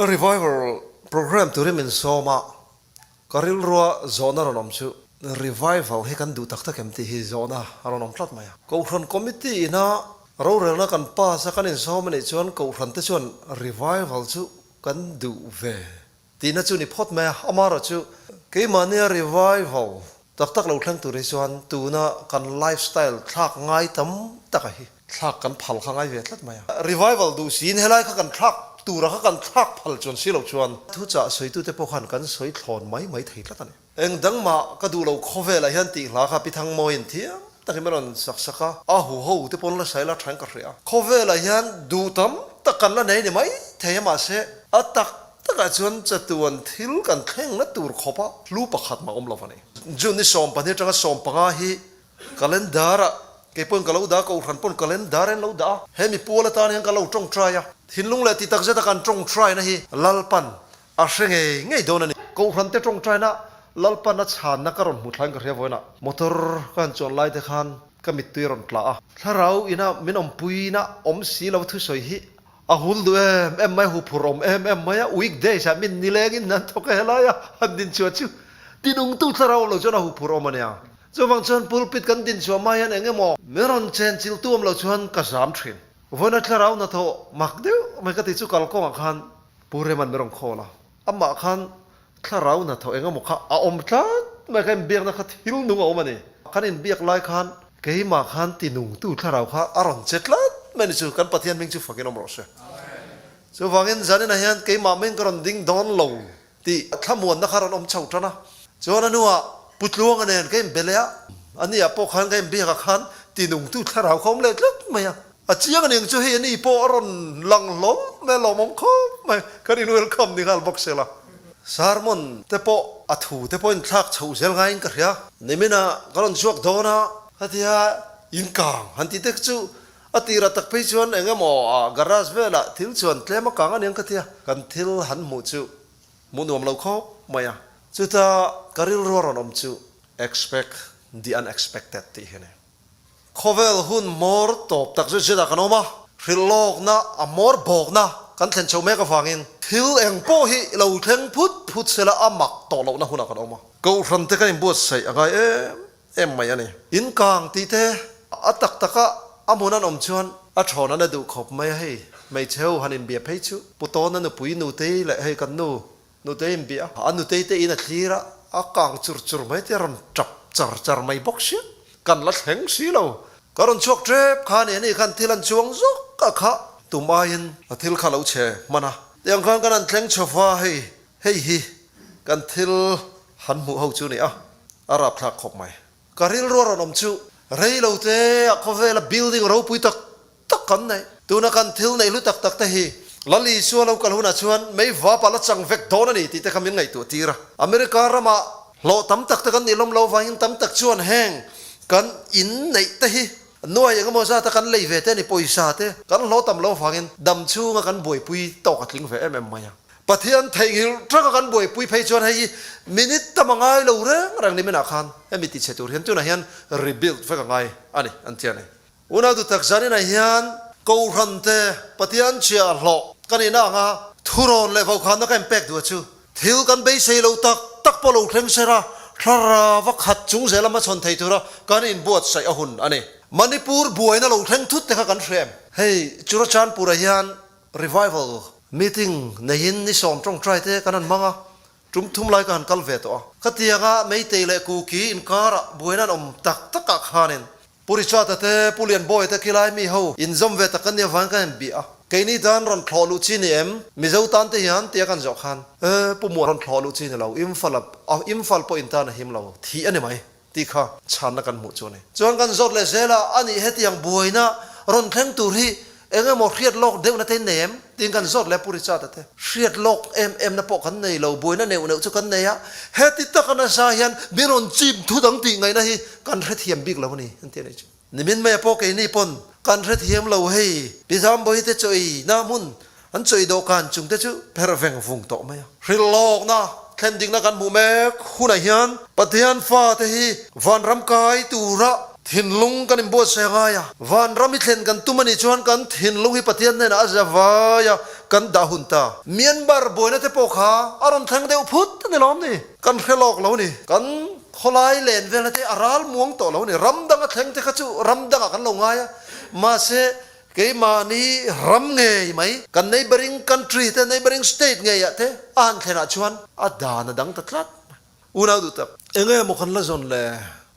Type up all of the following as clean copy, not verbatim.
La revival programme turin min sawm a, ka rilrua zawhna rawn awm chu revival hi kan duh tak tak em tih hi zawhna a rawn awm tlat mai a. Kohhran committee ina rorelna kan pass a kan insawm a nih chuan kohhran te chuan revival chu kan duh ve tihna chu ni phawt mai a, amaherawhchu keimahnia revival tak tak lo thleng tur hi chuan tuna kan lifestyle thlak ngai tam taka hi thlak kan phal kha ngai ve tlat mai a. Revival duh siin helai kha kan thlak tura kha kan thlak phal chuan si lo chuan thuchah sawitute pawh khan kan sawi thlawn mai mai thei tlat a ni. Eng dang mah ka duh lo khawvelah hian tih hla kha Pi Thangmawiin thiam takin min rawn sak sak a, a huho te pawn la saila thain ka hria. Khawvelah hian duh tam tak kan la nei ni mai thei a mahse a tak takah chuan chatuan thil kan thleng na tur khawpa hlu pakhat mah awm lo a ni. June ni 12 atanga 15 hi Calendar ah kei pawn ka lo dah a, kohhran pawn calendar in lo dah a, he mi pual atan hian ka lo tawngtai a, thinlung leh ti takzet a kan tawngtaina hi Lalpan a hre ngei ngei dawn a ni. Kohhran te tawngtaina Lalpan a chhanna ka rawn hmu thlain ka hria vawiinah motor ka han chuan lai te khan ka mittui a rawn tla a, thlarau ina min awmpuina awm si lo thusawi hi a hul duh em em mai, huphurh awm em em mai a, weekdays ah min nilengin an thawk a helai a han din chhuah chu tinungtu thlarau awm lo chuan a huphurh awm a nia. Chuvang chuan pulpit kan din chhuah hma hian eng emaw min rawn chen chilh tu awm lo chuan ka zam thin. Vawiina thlarau hnathawh mak deuh mai ka ti chu kalkawngah khan Pu Reman min rawn call a, amah khan thlarau hnathawh eng emaw kha a awm tlat mai ka inbiakna kha thil nung a awm a ni. Kan inbiak lai khan keimah khan tinungtu thlarau kha a rawn che tlat mai ni chu kan Pathian hming chu fakin awm rawh se. Chuvangin zaninah hian keimah meng ka rawn ding dawn lo. Tih thlamuanna kha rawn awm chho tan a. Chuan a hnuah Pu Tluanga nen ka inbe leh a, a ni ah pawh khan ka inbiakah khan tinungtu thlarau kha awm leh tlat mai a. A chiang aniang chu hei a ni pawh a rawn lang hlawm mai a, lawmawm khawp mai, kan in welcome ni nghal bawk sela. Sermon te pawh a thu te pawh inthlak chhoh zel ngaiin ka hria. Niminah ka rawn chhuak dawn a, khatia inkang han tih te chu a tirah tak phei chuan eng emaw ah garage velah thil chuan tlem a kang aniang ka tia, kan thil han hmuh chu Hmuh nuam lo khawp mai a. Chuta ka rilru a rawn awm chu expect the unexpected tih hi a ni. Khawvel hun hmawr tawp tak zet zetah kan awm a, hrilh lawkna a hmawr bawkna kan thlen chho mek avangin thil eng pawh hi lo thleng phut phut sela a mak tawh lohna hunah kan awm a. Kohhran te kan inbuatsaih a ngai em em mai a ni. In kang tih te a tak taka a hmun an awm chuan a thawn an a duh khawp mai a, hei hmeichhe ho han inbia phei chu Pu Tawna nupui Nutei leh hei kan nu Nutei inbia a, a Nutei te in a thlir a, a kang chur chur mai te a rawn tap char char mai bawk sia, kan la thleng si lo. Ka rawn chhuak tep kha a ni, ani khan thil an chuang zawk a kha tum aiin a thil kha lo chhe hman a, tiang khan kan han thleng chho va hei hei hi kan thil han hmuh ho chu a ni a. A rapthlak khawp mai. Ka rilru a rawn awm chu rei lo te a khawvela building ropui tak tak kan neih. Tuna kan thil neih hlu tak tak te hi Lal Isua lo kal hunah chuan mei vapa la chang vek dawn a ni tih te kha min ngaihtuah tir a. America ramah hlawh tam tak te kan nih lawm lo vangin tam tak chuan heng kan in neih te hi nuai eng emaw zata kan lei ve te a ni pawisa te kan hlawh tam lo vangin dam chhunga kan buaipui tawk a tling ve em em mai a. Pathian theihnghilh tanga kan buaipui phei chuan hei hi minute tam a ngai lo reng reng ni minah khan hemi ti chhe tur hian tunah hian rebuild vek a ngai a ni an ti a ni. Unau duhtak zaninah hian Kohhran te Pathian chhia hlawh ka nihna anga thurawn leh vaukhana ka inpek duh a chu thil kan beisei lo tak tak pawh lo thleng ser a, thlarau a khat chung zel a hmachhawn thei tura kan inbuatsaih a hun a ni. Manipur buaina lo thleng thut te kha kan hre em? Hei Churachandpur-ah hian Revival meeting neihin ni sawm tawngtai te kan han hmang a, tum thum lai ka han kal ve tawh a. Khatianga Meitei leh Kuki inkarah buaina an awm tak takah khanin Pu Richard-a te, Pu Lianbawia te khilai mi ho inzawm ve tak kan nih avangin kan inbih a. Keini tan rawn thlawh luh chi ni em? Mizo tan te hian tia kan zawh khan, E, Pu Muah rawn thlawh luh chi ni lo, Imphal a, Imphal pawh intan a him lo, thih a ni mai. Tih kha chhanna kan hmuh chu a ni. Chuan kan zawt leh zel a, a nih hetiang buaina rawn thleng tur hi eng emaw hriat lawk deuhna te in nei em? Tiin kan zawt leh a Pu Richard-a te. Hriat lawk em emna pawh kan nei lo, buaina neuh neuh chu kan nei a, heti taka nasa hian min rawn chim thu dang tih ngaihna hi kan hrethiam bik lo a ni, an ti a nih chu. Nimin maia pawh keini pawn kan hrethiam lo hei, Pi Zambawi te chaw ei na hmun an chaw ei dawhkan chung te chu pherh veng vung tawh mai a. Hrilhlawkna thlen dikna kan hmuh mek hunah hian Pathian fate hi vanram kai tura thinlung kan inbuatsaih a ngai a. Vanram i thlen kan tum a nih chuan kan thinlung hi Pathian hnenah a za vai a. kan dah hun ta. Myanmar buaina te pawh kha a rawn thleng deuh phut a ni lawm ni? Kan hre lawk lo ni. Kan khawlai len velna te a ral muang tawh lo ni. Ram danga thleng te kha chu ram dangah kan lo ngai a, mahse keimahni ram ngei mai, kan neighbouring country te, neighbouring state ngeiah te a han thlenah chuan a dan a dang ta tlat mai. Unau duh tak, enge maw kan la zawn le?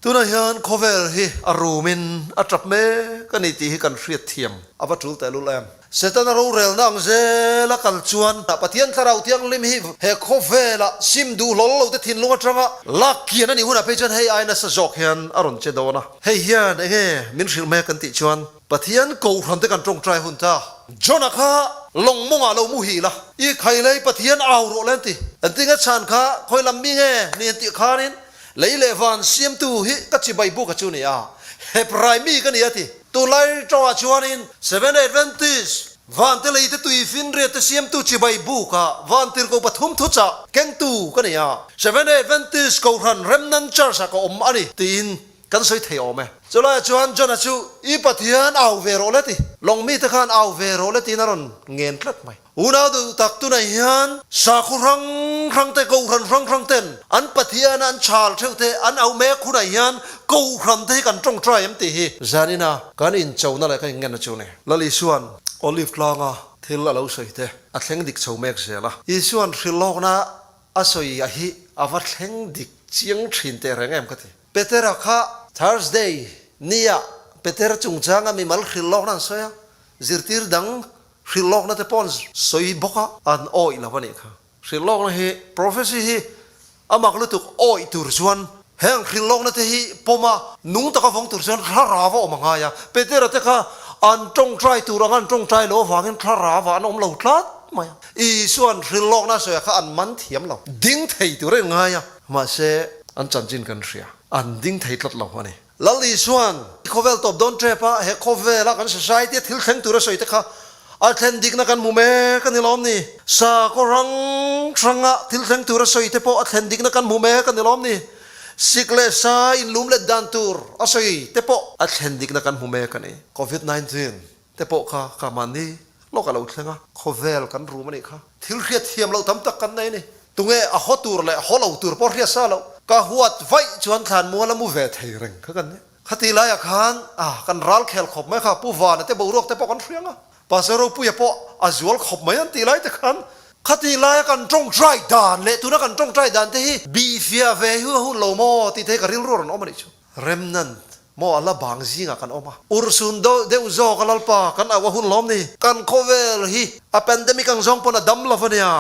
Tunah hian khawvel hi a rumin a tap mek a ni tih hi kan hriat thiam a va tul tehlul em? Setana rorelna ang zela kal chuan Pathian Thlarau Thianghlim hi he khawvela sim duh hlawl lo te thinlung atanga lak kian a nih hunah phei chuan hei ai nasa zawk hian a rawn che dawn a. Hei hian enge min hrilh mek kan tih chuan Pathian kohhran te kan tawngtai hun ta. Jonah kha lawng mawngah lo muhil a, I khailei Pathian au rawh le an ti. An ti nge chhan kha khawi lam mi nge ni an tih khanin lei leh van siamtu hi ka chibai buk a chu ni a, Hebrai mi ka ni a ti. Tunlai tawngah chuanin Seventh Adventist van te lei te tui finriat te siamtu chibai buk a van tirhkoh pathum thuchah kengtu ka ni a, Seventh Adventist kohhran Remnant Church ah ka awm a ni tiin Kan sawi thei awm e. Chulaiah chuan Jonah chu i Pathian au ve rawh le ti. Lawng mite khan au ve rawh le tiin a rawn ngen tlat mai. Unau duh tak tunah hian sakhaw hrang hrang te, kohhran hrang hrang ten an Pathiana an chhal theuh te an au mek hunah hian kohhran te hi kan tawngtai em tih hi zanina kan inchona leh kan inngenna chu a ni. Lal Isua'n Olive tlanga thil a lo sawi te a thleng dik chho mek zel a. Isua'n hrilhlawkna a sawi a hi a va thleng dik chiang thin teh reng em ka ti. Petera kha Thursday nia Petera chungchanga mimal hrilh lawkna an sawi a, zirtir dang hrilh lawkna te pawh an sawi bawk a, an awih lo a nih kha. Hrilh lawkna hi, prophecy hi a mak lutuk awih tur chuan heng hrilh lawkna te hi pawm a, nung taka vawng tur chuan thlarau a awm a ngai a. Petera te kha an tawngtai tur anga an tawngtai loh avangin thlarau ah an awm lo tlat mai a. Isua'n hrilh lawkna a sawi ah kha an man thiam lo, ding thei tur a inngai a. Mahse, an chanchin kan hria. An ding thei tlat lo a ni. Lal Isua'n khawvel tawp dawn tep a, he khawvela kan society a thil thleng tur a sawi te kha a thlen dikna kan hmu mek a ni lawm ni? Sakhaw hrang hranga thil thleng tur a sawi te pawh a thlen dikna kan hmu mek a ni lawm ni? Sik leh sa inlum let dan tur a sawi te pawh a thlen dikna kan hmu mek a ni. Covid 19 te pawh kha ka mahni lawk a lo thleng a, khawvel kan rum a nih kha. Thil hriat thiam loh tam tak kan nei a ni. Tunge a haw tur leh haw lo tur pawh hriat sa loh. Ka huat vaih chuan thlan mual a mu ve thei reng kha kan nia. Khati laiah khan ah kan ral khel khawp mai kha, Pu Vana te boruak te pawh kan hriang a, Pastor Ropuia pawh a zual khawp mai an tih lai te khan khati laia kan tawngtai dan leh tuna kan tawngtai dan te hi bihfiah ve hi a hun lo maw tih te hi ka rilru a rawn awm a nih chu. Remnant, maw a la bang zingah kan awm a. Urhsun deuh zawk a Lalpa, kan auh a hun lawm ni. Kan khawvel hi a pandemic ang zawng pawn a dam lo a nia.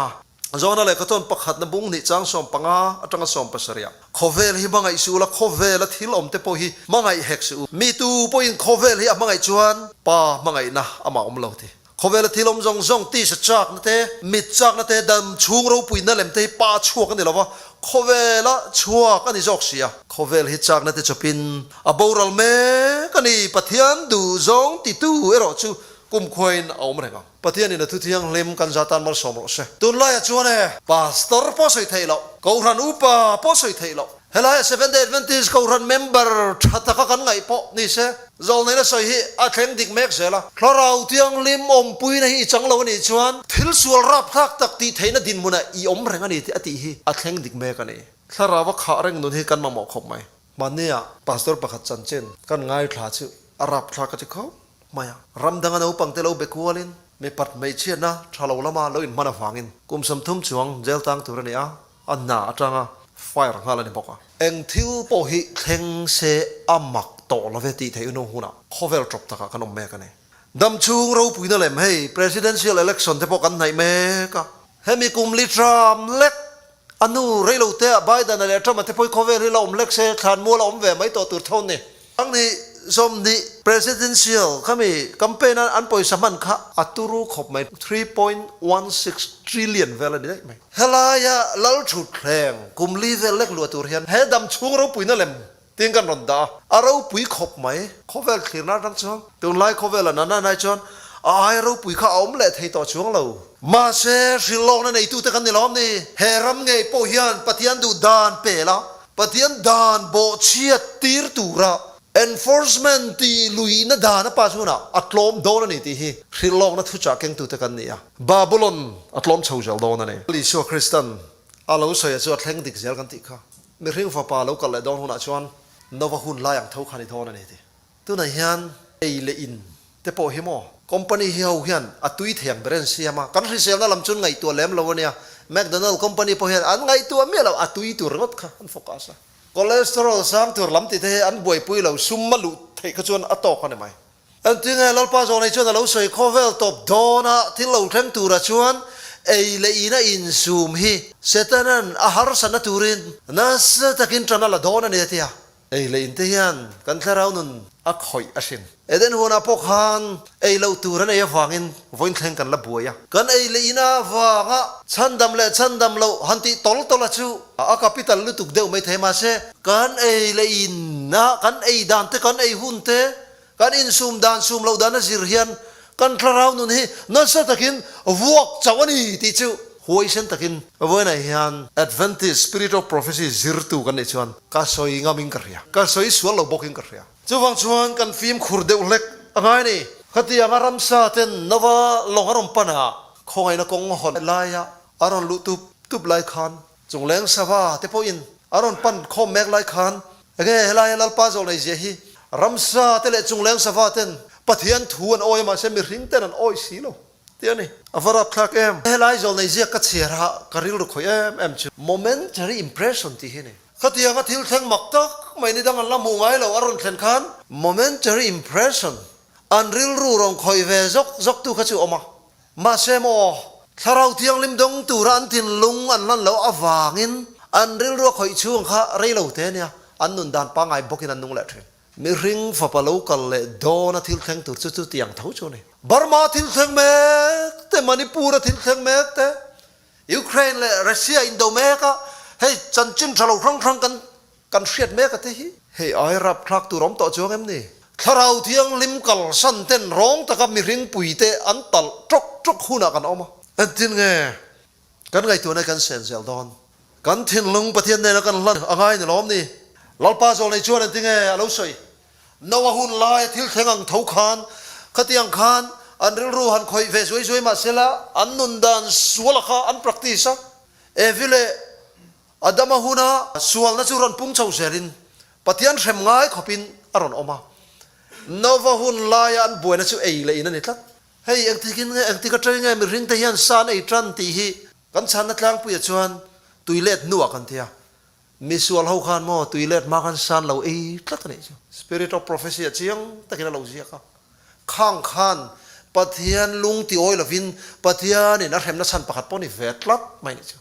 Zawna lehkha chuan pakhatna bung hnih chang 15 atanga 70 ah, Khawvel hi hmangaih suh ula, khawvela thil awm te pawh hi hmangaih hek suh u. Mi tu pawhin khawvel hi a hmangaih chuan Pa hmangaihna amah awm lo ti. Khawvela thil awm zawng zawng tisa chakna te, mit chakna te, dam chhung ropuina lem te hi pa chhuak a ni lo va, khawvela chhuak a ni zawk si a. Khawvel hi chakna te chawpin a boral mek a ni, Pathian duh zawng titu erawh chu kumkhuain a awm reng ang. Pathianin a thuthianghlim kan za tan malsawm rawh se. Tunlaiah chuan e, Pastor pawh sawi theih loh, Kohhran upa pawh sawi theih loh, Helaia Seventh Day Adventist Kohhran member tha taka kan ngaih pawh ni se, zawlneina sawi hi a thleng dik mek zel a. Thlarau Thianghlim awmpuina hi i chang lo a nih chuan thil sual rapthlak tak tih theihna dinhmunah i awm reng a ni tih a tih hi a thleng dik mek a ni. Thlarau a khah reng nun hi kan mamawh khawp mai. Mahnia pastor pakhat chanchin kan ngaithla chu a rapthlak a ti khawp mai a. Ram danga naupangte lo be kualin mipat hmeichhiatna tha lo lama lo inhman avangin kum 30 chuang jail tang tur a ni a. A hna atanga fire nghal a ni bawk a. Eng thil pawh hi thleng se a mak tawh lo ve tih theih hnu hunah khawvel tawp takah kan awm mek a ni. Dam chhung ropuina lem hei Presidential Election te pawh kan hnaih mek a. Hemi kum li tram lek a hnu reilote ah Biden-a leh Trump-a te pawh hi khawvel hi la awm lek se thlanmual a awm ve mai tawh tur tho a ni. Ang ni 20 Presidential khami campaign a an pawisa hman kha a turu khawp mai, 3.16 trillion vel a ni daih mai. Helaia lal thutthleng kum li vel lek luah tur hian he dam chhung ropuina lem tin kan rawn dah a, a ropui khawp mai. Khawvel thlirna atang chuan tunlai khawvela nana nai chuan a ai ropui kha a awm leh thei tawh chuang lo. Mahse hrilhlawkna neitute kan ni lawm ni? He ram ngei pawh hian Pathian duh dan pel a, Pathian dan bawhchhiat tir tura. Enforcement tih luihna dan a pass hunah a tlawm dawn a ni tih hi hrilhlawkna thuchah kengtute kan ni a, Babulon a tlawm chho zel dawn a ni. Isua Kristan a lo sawi a chu a thleng dik zel kan tih kha. Mihring fapa lo kal leh dawn hunah chuan Nova hun lai ang tho kha ni dawn a ni tih. Tunah hian ei leh in te pawh hi maw? Company hi ho hian a tui thei ang ber an siam a, kan hriselna lam chu an ngaihtuah lem lo a nia. McDonald company pawh hian an ngaihtuah miah lo, a tui tur ringawt kha an focus a. Cholesterol sang tur lam tih te hi an buaipui lo, sum a luh theih kha chuan a tawk a ni mai. Engtinge Lalpa zawh nei chuan a lo sawi khawvel tawp dawn a, thil lo thleng turah chuan ei leh in a insum hi Setanan a harsatna turin nasa takin tan a la dawn a ni a ti a. Ei leh in te hian kan thlarau nun a khawih a hrin. Eden huanah pawh khan ei loh tur an ei avangin vawiin thleng kan la buai a. Kan ei leh in avanga chhandam leh chhandam loh han tih tawl tawl a chu a capital lutuk deuh mai thei mahse kan ei leh in a kan ei dan te kan ei hun te Kan insum dan sum loh dan a zir hian kan thlarau nun hi nasa takin vuak chauh a ni tih chu huaisen takin vawiinah hian Adventist Spirit of Prophecy zirtu kan nih chuan ka sawi ngamin ka hria, ka sawi sual lo bawkin ka hria. Chuvang chuan kan fimkhur deuh hlek a ngai a ni. Khatianga ramsa ten Nova lawng a rawn pan a, khawngaihna kawng hawn laia a rawn luh tup tup lai khan Chungleng sava te pawhin a rawn pan khawm mek lai khan enge helaia Lalpa zawh nei zia hi ramsa te leh chungleng sava ten Pathian thu an awi a mahse mihring ten an awi si lo tih a ni. A va rapthlak em! Helai zawh nei ziak ka chhiar a ka rilru khawih em em chu momentary impression tih hi a ni. Khatianga thil thleng mak tak mai ni dang an la hmuh ngai lo a rawn thlen khan momentary impression an rilru rawn khawih ve zawk zawk tu kha chu awm a. Mahse maw, Thlarau Thianghlim dawng tura an thinlung an hlan loh avangin an rilru a khawih chhung kha rei lo te nia, an nun dan pangngai bawkin an nung leh thin. Mihring fapa lo kal leh dawna thil thleng tur chu chutiang tho chu a ni. Burma thil thleng mek te, Manipur-a thil thleng mek te, Ukraine leh Russia indo mek a, hei chanchin tha lo hrang hrang kan Kan hriat mek a te hi. Hei ai rapthlak tur awm tawh chuang em ni? Thlarau Thianghlim kalsan ten rawng taka mihring pui te an talh tawk tawk hunah kan awm a. Engtin nge kan ngaihtuahna kan sen zel dawn? Kan thinlung Pathian nena kan hlan a ngai ni lawm ni? Lalpa zawlnei chuan engtin nge a lo sawi? Noa hun laia thil thleng ang tho khan khatiang khan an rilru han khawih ve zuai zuai mah sela an nun dan suala kha an practice a. Evi leh Adama huna sualna chu rawn pung chho zelin Pathian hrem ngai khawpin a rawn awm a. Nova hun laia an buaina chu ei leh in a ni tlat. Hei engtikin nge, engtik atangin nge mihringte hian sa an ei tan tih hi kan chhanna tlangpuiah chuan tui let hnuah kan ti a. Misual ho khan maw tui let hma khan sa an lo ei tlat a nih chu. Spirit of Prophecy ah chiang takin a lo ziak a. Khang khan Pathian lung ti awi lovin Pathianin a hremna chhan pakhat pawh ni ve tlat mai nih chu.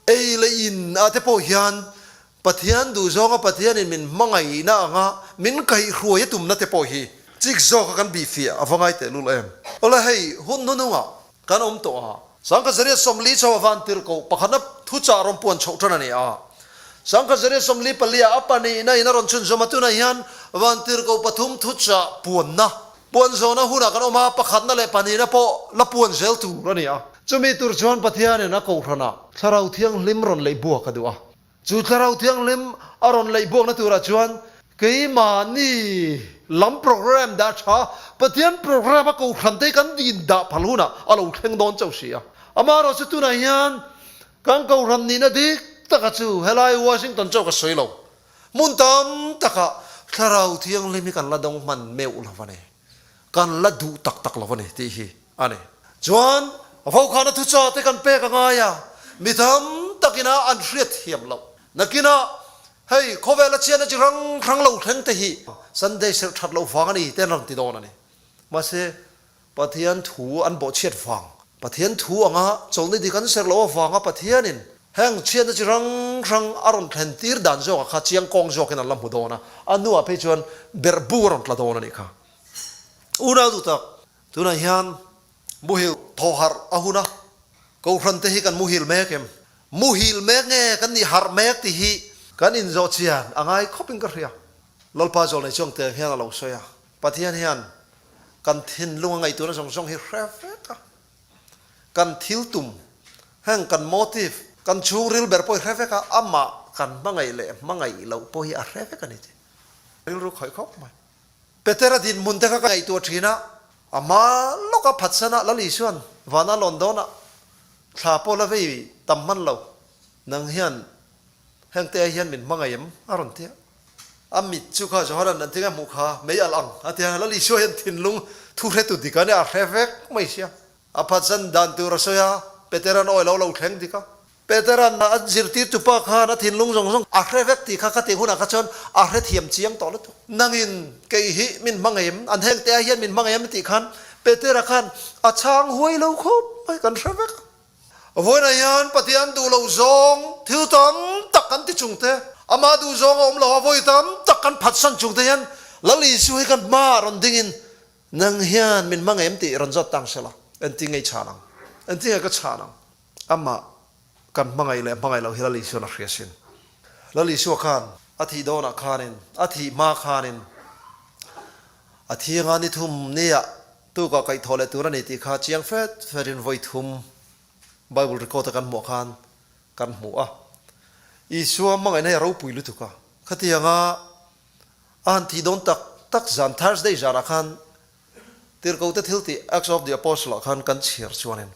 Ei leh in ah te pawh hian Pathian duhzawnga Pathianin min hmangaihna anga min kaihhruai a tumna te pawh hi chik zawka kan bihfiah a va ngai tehlul em. Awle hei hun hnunungah kan awm tawh a, Sangkhat zariat 40 chho a van tirh koh pakhatna thuchah rawn puan chhoh tan a ni a, Sangkhat zariat 44 ah a pahnihna in a rawn chhunzawm a, tunah hian van tirh koh pathum thuchah puanna Puan zawhna hunah kan awm a, pakhatna leh pahnihna pawh la puan zel tur a ni a. Chumi tur chuan Pathianin a kohhranah Thlarau Thianghlim rawn leih buak a duh a. Chu Thlarau Thianghlim a rawn leih buakna turah chuan keimahni lam program dah tha, Pathian program a kohhran te hi kan din dah phal hunah a lo thleng dawn chauh si a. Amaherawhchu chu tunah hian kan kohhran nihna dik taka chu helai Washington chauh ka sawi lo. Hmun tam takah Thlarau Thianghlim hi kan la dawng hman meuh lo a ni, kan la duh tak tak lo a ni tih hi a ni. Chuan Vaukhana thucha te kan pek a ngai a, mi tam takina an hriat thiam loh. Nakinah hei khawvela chhiatna chi hrang hrang lo thleng te hi Sunday serh that loh vang a ni te an rawn ti dawn a ni. Mahse Pathian thu an bawhchhiat vang, Pathian thu anga chawlhni dik an serh loh avanga Pathianin heng chhiatna chi hrang hrang a rawn thlen tir dan zawkah kha chiang kawng zawkin an la hmu dawn a, a hnuah phei chuan berh bu a rawn tla dawn a nih kha. Unau duh tak, tunah hian muhil thawharh a hun a, Kohhran te hi kan muhil mek em? Muhil mek nge kan nih harh mek tih hi kan inzawh chian a ngai khawpin ka hria. Lalpa zawlnei chuang teng hian a lo sawi a, Pathian hian kan thinlung a ngaihtuahna zawng zawng hi hre vek a, kan thil tum, heng kan motive, kan chhungril ber pawh hi hre vek a, amah kan hmangaih leh hmangaih loh pawh hi a hre vek a ni tih. Rilru khawih khawp mai. Petera dinhmun te kha ka ngaihtuah thin a, a hma lawka phatsanah Lal Isuan vana lawn dawnah thla pawh la vei tam hman lo, nang hian hengte ai hian min hmangaih em? a rawn ti a. A mit chu kha Johanan an tinge hmuh kha mei alh ang a ti a, Lal Isua hian thinlung thu hretu dik a nia a hre vek mai sia. A phatsan dan tur a sawi a, Petera'n awi lo lo thleng dik a. Petera'n a zirtirtu pa khan a thinlung zawng zawng a hre vek tih kha ka tih hunah kha chuan a hrethiam chiang tawh lutuk. Nangin kei hi min hmangaih em? An hengte ah hian min hmangaih em tih khan Petera khan a chhang huai lo khawp mai kan hre vek a. Vawiinah hian Pathian duh lo zawng thil tam tak kan ti chung te, amah duh zawng a awm lo a vawi tam tak kan phatsan chung te hian Lal Isu hi kan hmaah rawn dingin Nang hian min hmangaih em tih rawn zawt tang sela, engtin nge i chhan ang? Engtin nge ka chhan ang? Amah kan hmangaih leh hmangaih loh hi Lal Isuan a hria sin. Lal Isua khan a thih dawnah khanin, a thih hma khanin a thianga ni thum nia tukah kaihthawh leh tur a ni tih kha chiang fet fetin vawi thum Bible record a kan hmuh khan kan hmu a. Isua hmangaihna hi a ropui lutuk a, khatianga A han thih dawn tak tak zan Thursday zanah khan Tirhkohte thil tih Acts of the Apostle ah khan kan chhiar chuanin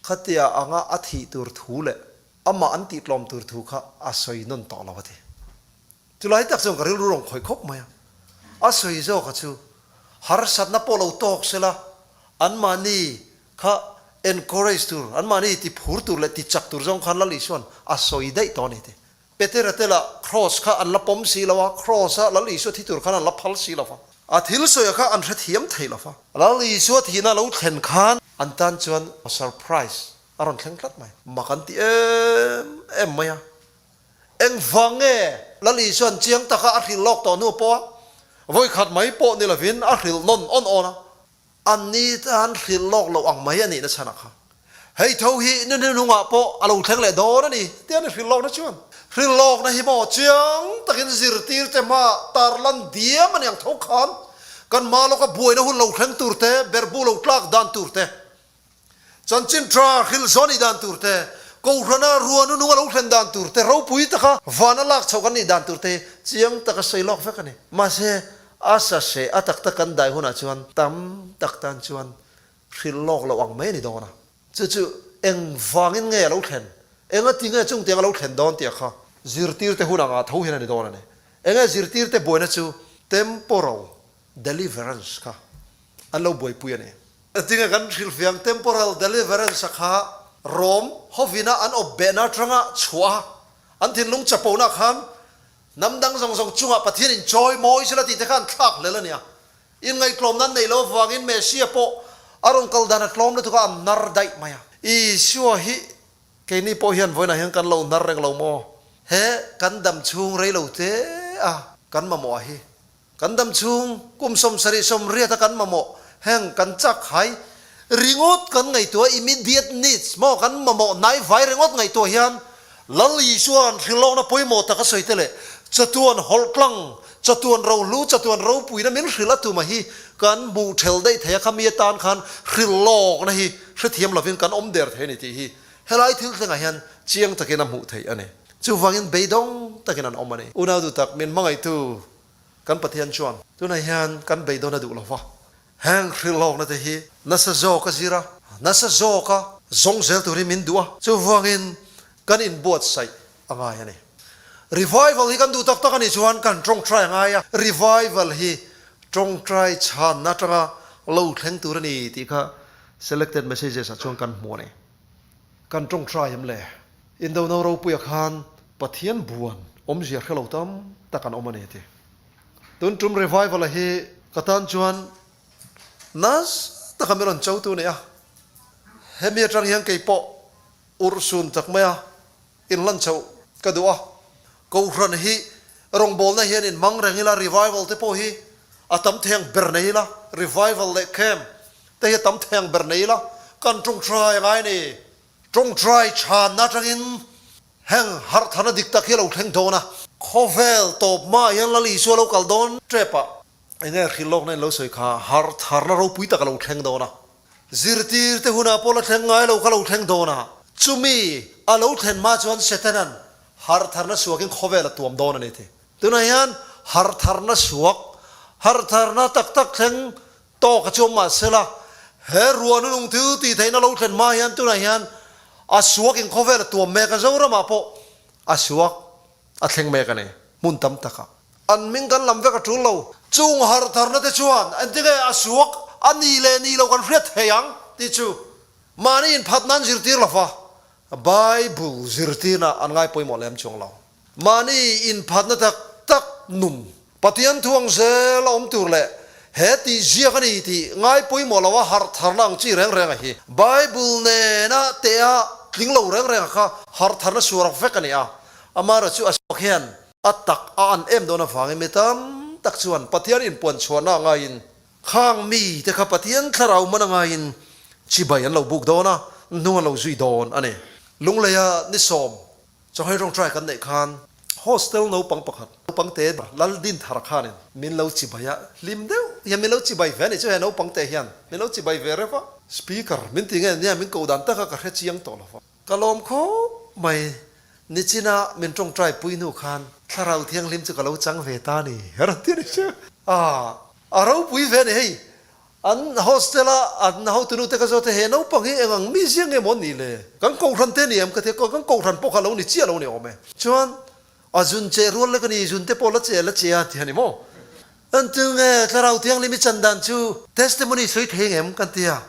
khatia anga a thih tur thu leh amah an tih tlawm tur thu kha a sawi nawn tawh lo a ti. Chulai tak chuan ka rilru rawn khawih khawp mai a. A sawi zawka chu harsatna pawh lo tawk sela anmahni kha encourage tur, anmahni ti phur tur leh ti chak tur zawng khan Lal Isuan a sawi daih tawh a ni ti. Petera te lah Kraws kha an la pawm si lo a, Kraws-a Lal Isua thi tur khan an la phal si lo va. A thil sawia kha an hrethiam thei lo va. Lal Isua thihna lo thlen khan an tan chuan surprise a rawn thleng tlat mai. Mak an ti em em mai a. Engvang nge Lal Isua'n chiang taka a hrilh lawk tawh hnu pawha vawikhat mai pawh ni lovin a hrilh nawn awn awn a. An ni tan hrilh lawk loh ang mai a nihna chhanah kha hei tho hi ni hnungah pawh a lo thleng leh dawn a ni tia ni hrilh lawkna chuan hrilh lawkna hi maw chiang takin zirtir te hmaah tarlan diam a ni ang tho khan kan hma lawka buaina hun lo thleng tur te, berhbu lo tlak dan tur te, Chanchin tha hrilh zawn nih dan tur te, Kohhrana ruanu nung a lo thlen dan tur te, ropui taka vana lak chhoh kan nih dan tur te hi chiang taka sawi lawk vek a ni. Mahse, a saseh a tak tak kan dai hunah chuan tam tak tan chuan hrilh lawk loh ang mai a ni dawn a. Chu chu engvangin nge a lo thlen? Engati nge chungtiang a lo thlen dawn tih a kha zirtirte hun angah tho hian a ni dawn a ni. Enge zirtirte buaina chu temporal deliverance kha an lo buaipui a ni. Tinge kan hrilhfiang temporal deliverance a kha Rom hovina an awp behna atanga chhuah a, an thinlung chapona khan hnam dang zawng zawng chungah Pathian in chawi mawi sela tih te kha an thlak hlel a nia. Inngaihtlawmna an neih loh avangin Messia pawh a rawn kal dan a tlawm lutuk a, an nar daih mai a. Isua hi keini pawh hian vawiinah hian kan lo nar reng lo maw? He kan dam chhung rei lo te a kan mamawh a hi Kan dam chhung kum 70 80 a kan mamawh heng kan chak hai ringawt kan ngaihtuah immediate needs maw kan mamawh hnai vai ringawt ngaihtuah hian Lal Isua'n hrilhlawkna pawimawh tak a sawi te leh chatuan hawlh tlang, chatuan rohlu, chatuan ropuina min hrilh a tuma hi kan hmuh thel daih thei a khami atan khan hrilhlawkna hi hrethiam lovin kan awm der thei a ni tih hi helai thil thlengah hian chiang takin a hmuh theih a ni. Chuvangin beidawng takin an awm a ni. Unau duhtak min hmangaihtu Kan Pathian chuan tunah hian kan beidawn a duh lo va, heng hrilhlawkna te hi nasa zawk a zir a, nasa zawk a zawng zel turin min duh a, chuvangin kan inbuatsaih a ngai a ni. Revival hi kan duh tak tak a nih chuan kan tawngtai a ngai a, revival hi tawngtai chhanna atanga lo thleng tur a ni tih kha selected messages ah chuan kan hmu a ni. Kan tawngtai em le? Indono ropuia khan Pathian buan awmzia hre lo tam tak an awm a ni ti. Tun tum revival-a hi ka tan chuan nasa taka min rawn cho tu a ni a. Hemi atang hian kei pawh urhsun tak maia inlan chhoh ka duh a. Kohhran hi rawngbawlna hian inhmang reng ila, revival te pawh hi a tam theng ber nei ila, revival leh camp te hi a tam theng ber nei ila, kan tawngtai a ngai a ni. Tawngtai chhanna atangin heng harhtharna dik tak hi a lo thleng dawn a. Khawvel tawp hmaah hian Lal Isua lo kal dawn tep a. Enge hrilh lawkna in lo sawi kha harhtharna ropui tak a lo thleng dawn a. Zirtirte hunah pawh la thleng ngai lo kha lo thleng dawn a. Chumi a lo thlen hma chuan Setanan harhtharna suakin khawvel a tuam dawn a ni ti. Tunah hian. Harhtharna suak, harhtharna tak tak thleng tawk a chuang mah sela, he ruahna nung thil tih theihna lo thlen hma hian tunah hian a suak in khawvel a tuam mek a, Zoramah pawh a suak a thleng mek a ni, hmun tam takah. An hming kan lam vek a tul lo. Chung harhtharna te chuan engtinge a suak a ni leh ni lo kan hriat thei ang tih chu mahni inphat nan zirtir lo va, Bible zirtirna an ngai pawimawh lem chuang lo. Mahni inphatna tak tak nun Pathian thuang zel a awm tur leh he tih ziak a ni tih ngai pawimawh lo a harh tharna ang chi reng reng a hi. Bible nena tea tling lo reng reng a kha harh tharna suarak vek a ni a. Amaherawhchu a suak hian a tak a an em dawn avangin mi tam tak chuan Pathian inpuan chhuahna a ngaiin khang mite kha Pathian thlarau man a ngaiin chibai an lo buk dawn a, hnung an lo zui dawn a ni. Lungleia ni sawm Chawhmeh rawngtrai kan neih khan hostel naupang pakhat, naupang te Laldinthar khanin min lo chibai a, hlim deuh hian min lo chibai ve a nih chu he naupang te hian min lo chibai ve reuh a. Speaker min ti nge nia min ko dan taka ka hre chiang tawh lo va. Ka lawm khawp mai, nichina min tawngtai pui hnu khan thlarau thianghlim chu ka lo chang ve ta a ni, a rawn ti a nih chu. Ah, a ropui ve a ni hei, An hostel a an hotunu te ka zawt a, he naupang hi eng ang mi zia nge maw nih le? Kan kohhran te ni em ka ti a, kan kohhran pawh kha lo ni chiah lo ni awm e. Chuan a zun che rual lek a ni, zun te pawh la che la che a ti a ni maw? Entu nge Thlarau Thianghlim i chan dan chu testimony sawi thei ngem kan ti a,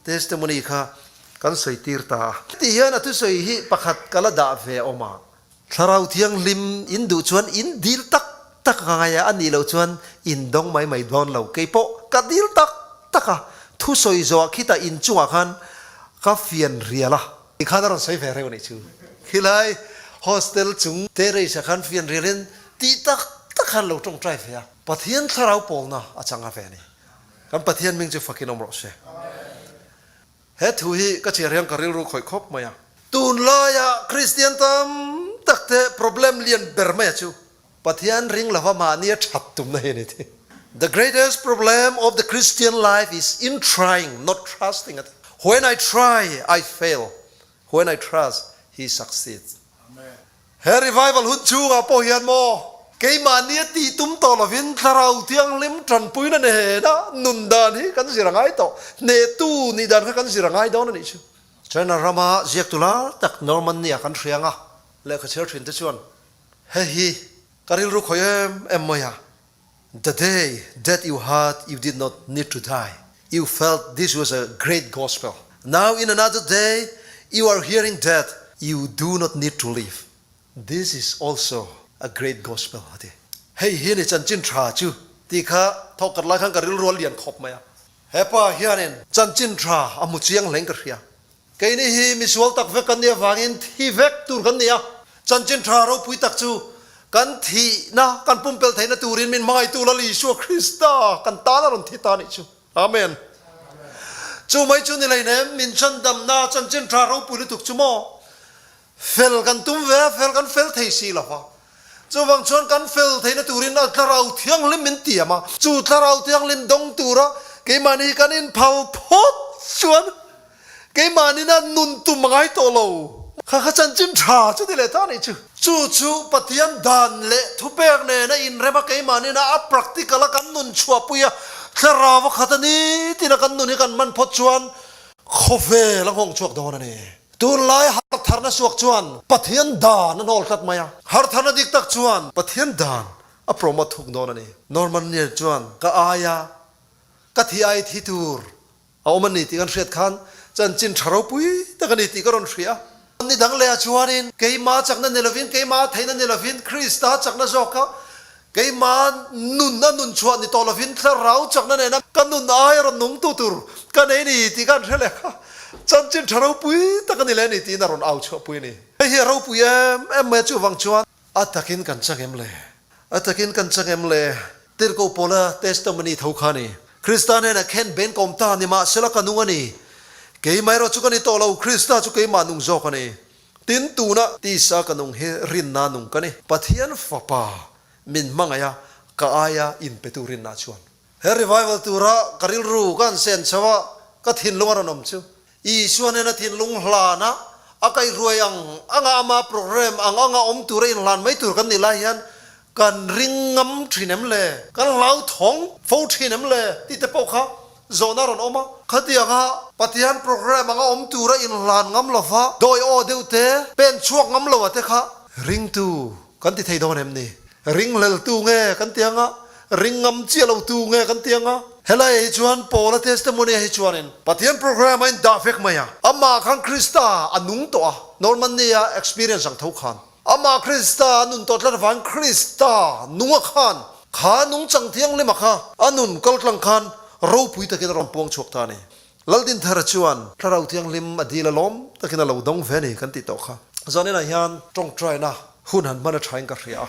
testimony kha kan sawi tir ta a. Ti hian a thusawi hi pakhat ka la dah ve awm a, Thlarau Thianghlim in duh chuan in dil tak tak a ngai a, a nih loh chuan in dawng mai mai dawn lo. Kei pawh ka dil tak tak a, thusawi zawhah khitah in chungah khan ka fian rial a. Ti khan a rawn sawi ve reuh a nih chu. Khilai hostel chung terrace ah khan fian rialin tih tak tak khan lo tawngtai ve a. Pathian Thlarau pawlna a chang a ve a ni. Kan Pathian hming chu fakin awm rawh se. He thu hi ka chhiar hian ka rilru khawih khawp mai a. Tunlaia Kristian tam tak te problem lian ber maia chu Pathian ring lova mahni a that tumna hi a ni thi. The greatest problem of the Christian life is in trying, not trusting a ti. When I try, I fail. When I trust, he succeeds. He revival hun chhungah pawh hian maw keimahni a tih tum tawh lovin Thlarau Thianghlim tanpuina nena nun dan hi kan zir a ngai tawh. Hnehtu nih dan kha kan zir a ngai dawn a nih chu. China rama ziaktu lar tak Norman nia kan hria anga lehkha chhiar thin te chuan hei hi ka rilru khawi em em mai a, The day that you heard you did not need to die, you felt this was a great gospel. Now in another day you are hearing that you do not need to live. This is also a great gospel a ti. Hei hi a ni chanchin tha chu tih kha thawk khat lai khan ka rilru a lian khawp mai a. Hepa hianin chanchin tha a hmu chiang hleng ka hria. Keini hi misual tak vek kan nih avangin thi vek tur kan ni a, chanchin tha ropui tak chu kan thihna, kan pumpelh theihna turin min hmangaihtu Lal Isua Krista kan tan a rawn thi ta nih chu. Amen. Chu mai chu ni leinem min chhandamna chanchin tha ropui lutuk chu maw? Fel kan tum ve a, fel kan fel thei si lo va. Chuvang chuan kan fel theihna turin a Thlarau Thianghlim min tiam a, chu Thlarau Thianghlim dawng tura keimahni kan inphal phawt chuan keimahnin a nun tum a ngai tawh lo. Kha kha chanchin tha chu ti leh ta nih chu. Chu chu Pathian dan leh thupek nena inrem a keimahnin a a practical a kan nun chhuahpui a, Thlarau a khat a ni tina kan nun hi kan hman phawt chuan khawvel a nghawng chhuak dawn a ni. Tunlai hartharna suak chuan Pathian dan a hnawl tlat mai a. Hartharna dik tak chuan Pathian dan a promote thuk dawn a ni. Norman Near chuan ka aia ka thi ai thi tur a awm a ni tih kan hriat khan chanchin tha ropui tak a ni tih ka rawn hria a. Ni dang leh ah chuanin keimah chakna ni lovin, keimah theihna ni lovin, Krista chakna zawka Keimah nun a nun chhuah ni tawh lovin thlarau chakna nena ka nun aia rawn nung tu tur ka nei ni tih khan hre leh kha chanchin tha ropui tak a ni leh ni tiin a rawn au chhuahpui a ni. Hei hi a ropui em em mai a chuvang chuan a takin kan chang em le? A takin kan chang em le? Tirhkoh Paula testimony tho kha a ni. Krista hnenah khen ben ka awm ta nimahsela ka nung a ni. Keimah erawh chu ka ni tawh lo, Krista chu keimah nung zawk a ni. Tin, tuna tisa ka nung hi rinna nung ka ni. Pathian Fapa min hmangaih a, ka aia inpetu rinna chuan. He revival tura ka rilru ka han sen chho a, ka thinlung a rawn awm chu. Isua nena thinlung hlan a, a kaihruai ang anga ama program ang anga awm tura inhlan mai tur kan nih lai hian. Kan ring ngam thin em le? Kan hlauthawng fo thin em le? Tih te pawh kha zawhna a rawn awm a. Khatianga Pathian programme anga awm tura inhlan ngam lova dawi aw deuh te, pen chhuak ngam lo a te kha ringtu kan ti thei dawn em ni? Ringhleltu nge kan ti anga, ring ngam chiah lo tu nge kan ti anga? Helaiah hi chuan Paula testimony ah hi chuanin Pathian programme a indah vek mai a, amah khan Krista a nung tawh a, Normandy-a experience ang tho khan. Amah Krista a nun tawh tlat avangin Krista nunga khan kha nungchang thianghlima kha a nun kaltlang khan ropui takin a rawn puang chhuak ta a ni. Laldinthara chuan Thlarau Thianghlim a dil a lawm takin a lo dawng ve a ni kan tih tawh kha. Zaninah hian tawngtaina hun han hman a thain ka hria a.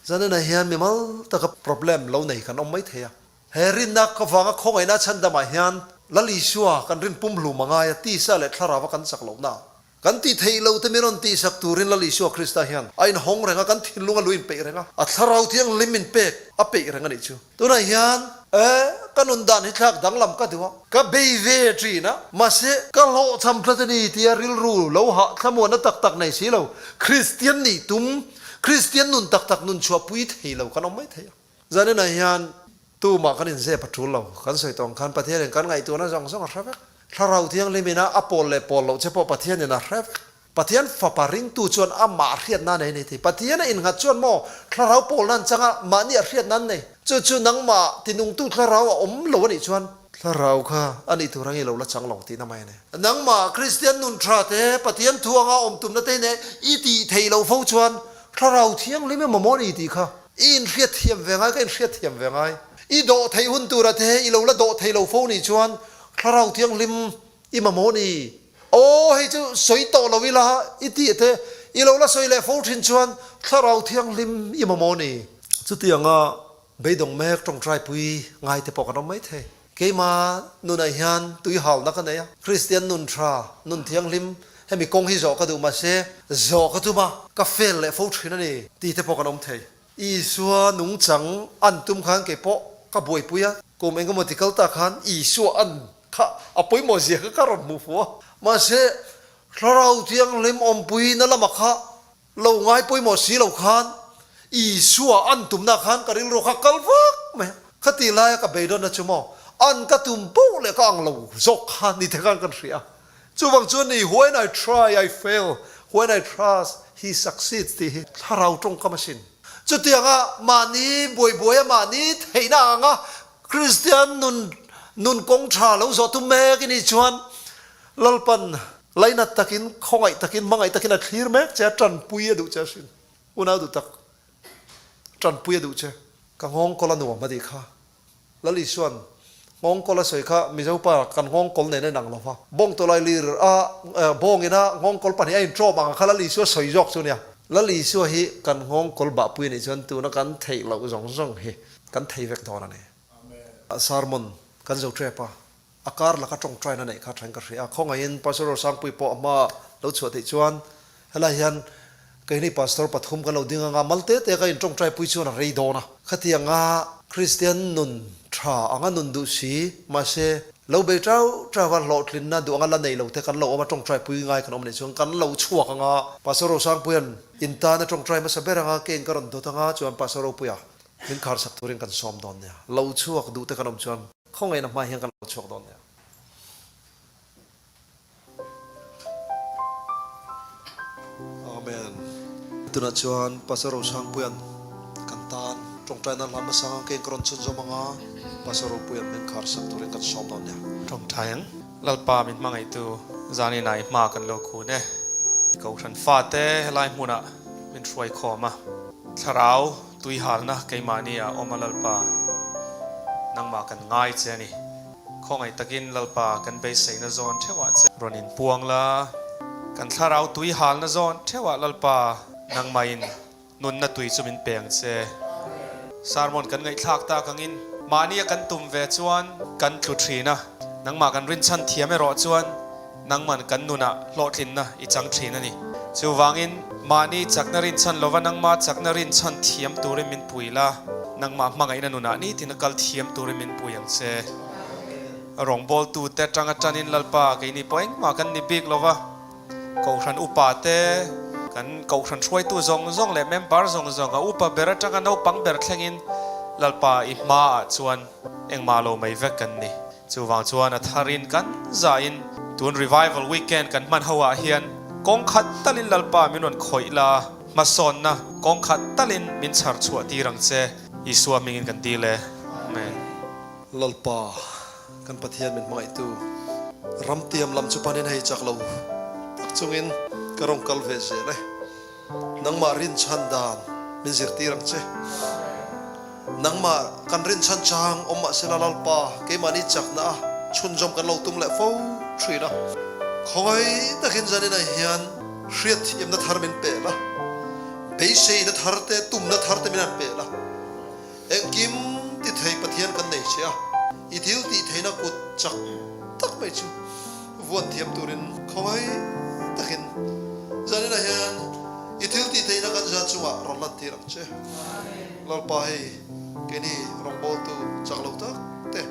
Zaninah hian mimal taka problem lo nei kan awm mai thei a. He rinna ka vanga khawngaihna chhandamah hian Lal Isua kan rin pumhlum a ngai a, tisa leh thlarauva kan chak lohna. Kan tih theih lo te min rawn tihsak turin Lal Isua Krista hian a inhawng reng a, kan thinlung a lu inpeih reng a, a thlarau thianghlim min pek a peih reng a nih chu. Tunah hian e, ka nun dan hi thlak danglam ka duh a, ka bei ve thin a, mahse ka hlawhchham tlat a ni tia rilru lo hah thlamuanna tak tak nei si lo, Kristian nih tum, Kristian nun tak tak nun chhuahpui thei lo kan awm mai thei a. Zaninah hian tumah kan inzep a tul lo. Kan sawi tawng khan Pathianin kan ngaihtuahna zawng zawng a hre vek. Thlarau Thianghlimin a a pawl leh pawl loh che pawh Pathianin a hre vek. Pathian fapa ringtu chuan amah hriatna nei a ni thei. Pathian a innghat chuan maw thlarau pawlna an chang a, mahni a hriatna an nei. Chu chu nangmah tinungtu thlarau a awm lo a nih chuan thlarau kha a nih tur angin i lo la chang lo tihna mai a ni. Nangmah Kristian nun tha te, Pathian thu anga awm tumna te nen i tih theih loh fo chuan Thlarau Thianghlim emaw maw ni tih kha I inhriatthiam ve ngai, ka inhriatthiam ve ngai. I dawh theih hun tura te i lo la dawh thei lo fo nih chuan Thlarau Thianghlim i mamawh ni. Aw hei chu sawi tawh lo ila i tih te i lo la sawi leh fo thin chuan Thlarau Thianghlim i mamawh ni. Chutianga beidawng mek tawngtaipui ngai te pawh kan awm mai thei. Keima nunah hian tui halna ka nei a, Kristian nun tha, nun thianghlim, hemi kawng hi zawh ka duh mahse zawh ka tum a, ka fail leh fo thin a ni tih te pawh kan awm thei. Isua nungchang an tum khan kei pawh ka buaipui a, kum engemaw ti kal ta khan Isua an kha a pawimawh zia kha ka rawn hmuh fuh a, mahse Thlarau Thianghlim awmpui na lamah kha Lo ngai pawimawh si lo khan Isua an tumna khan ka rilru kha kal vak mai a, khati laia ka beidawnna chu maw an ka tum poh leh ka ang lo zawk kha ni te khan kan hria. Chuvang chuan ni when I try I fail, when I trust he succeeds tih hi thlarau tawngkam asin. Chutianga mahni buai buaia mahni theihna anga Kristian nun nun kawng tha lo zawh tum mek i nih chuan Lalpan Lainat takin, khawngaih takin, hmangaih takin a thlir mek che a, tanpui a duh che asin. Unau duh tak, tanpui a duh che. Ka nghawngkawl a nuam a tih kha. Lal Isua'n nghawngkawl a sawi kha Mizo pa kan nghawngkawl nen a inang lo va. Bawng tawlai lir a, bawng ina nghawngkawl pahnih a intrawm ang kha Lal Isua sawi zawk chu nia. Lal Isua hi kan nghawngkawl bahpui a nih chuan tuna kan theih loh zawng zawng hi kan thei vek dawn a ni. Sermon kan zo tep a. A kar laka tawngtaina neih kha thain ka hria a, khawngaihin Pastor Rosangpui pawh a hma lo chhuah theih chuan helai hian keini Pastor pathum kan lo ding anga mal te te ka in tawngtaipui chuan a rei dawn a. Khatianga Kristian nun tha anga nun duh si, mahse lo bei tau tau a hlawhtlinna duh anga la nei lo te kan lo awm a, tawngtaipui ngai kan awm nih chuan kan lo chhuak anga Pastor Rosangpuia'n in tan a tawngtai hmasa ber anga keng ka rawn dawt anga chuan Pastor Ropuia min kharsak turin kan sawm dawn nia. Lo chhuak duh te kan awm chuan Khawngaihna hma hian kan lo chhuak dawn nia. Amen. Tunah chuan Pastor Rosangpuia'n kan tan tawngtaina hla hmasa ang keng ka rawn chhunzawm anga Pastor Ropuia'n min khar sak turin kan sawm dawn nia. Tawngtai ang. Lalpa min hmangaihtu zaninah i hma kan lo khun e. Kohhran fate helai hmunah min hruai khawm a. Thlarau Tuihalna keimahni ah awm a Lalpa, nangmah kan ngai che a ni. Khawngaih takin Lalpa kan beiseina zawn theuhah che rawn inpuang la, kan thlarau tuihalna zawn theuhah Lalpa nangmahin nunna tui chu min peng che. Sermon kan ngaihthlak tak angin mahnia kan tum ve chuan kan tlu thin a, nangmah kan rinchhan thiam erawh chuan Nangman kan nunah hlawhtlinna i chang thin a ni. Chuvangin, mahni chakna rinchhan lova nangma chakna rinchhan thiam turin min pui la, nangmah hmangaihna nunah nitin a kal thiam turin min pui ang che. Rawngbawltute atanga tanin Lalpa keini pawh engmah kan ni bik lova, Kohhran upa te, Kan Kohhran hruaitu zawng zawng leh member zawng zawng a upa ber atanga naupang ber thlengin Lalpa i hmaah chuan engmah lo mai vek kan ni. Chuvang chuan a tharin kan zahin tun Revival Weekend kan hman ho ah hian kawng khat talin Lalpa min rawn khawih la, hmasawnna kawng khat talin min chhar chhuah tir ang che, Isua hmingin kan dil e. Amen. Lalpa, kan Pathian min hmangaihtu, ramtiam lam chu panin hei chak lo tak chungin ka rawn kal ve zel e. Nangmah rinchhan dan min zirtir ang che. Nangmah kan rinchhan chang awm mahsela Lalpa keimahni chakna a chhunzawm kan lo tum leh fo thin a. Khawngaih takin zaninah hian hriatthiamna thar min pe la, beiseina thar te, tumna thar te min han pe la. Engkim ti thei Pathian kan nei che a, i thil tih theihna kut chak tak mai chu vuan thiam turin khawngaih takin zaninah hian i thil tih theihna kan zan chungah rawn lantir ang che. Lalpa hei keini rawngbawltu chak lo tak te,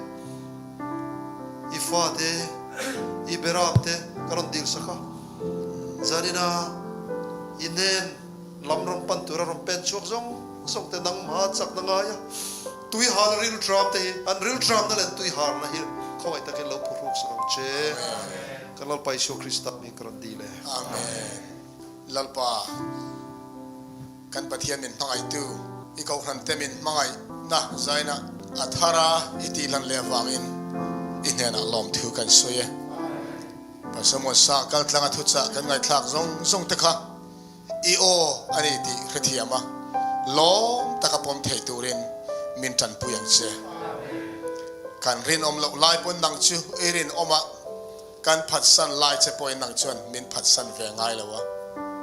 i fate, i beram te ka rawn dil sak a, zaninah i hnen lam rawn pan tura rawn pen chhuak zawng zawng te nangmah chakna ngai a, tui hal rilṭam te hi an rilṭamna leh an tui harna hi khawngaih takin lo phuhruk sak ang che. Kan Lalpa Isua Krista hming ka rawn dil e. Amen. Lalpa, kan Pathian min hmangaihtu, i Kohhran te min hmangaihna zaina a thar a i tihlan leh avangin i hnenah lawmthu kan sawi e. Pastor Muansa kaltlanga thuchah kan ngaihthlak zawng zawng te kha I aw a ni tih hrethiam a, lawm taka pawm thei turin min tanpui ang che. Kan rinawm loh lai pawn nang chu i rinawm a, kan phatsan lai che pawhin nang chuan min phatsan ve ngai lo a.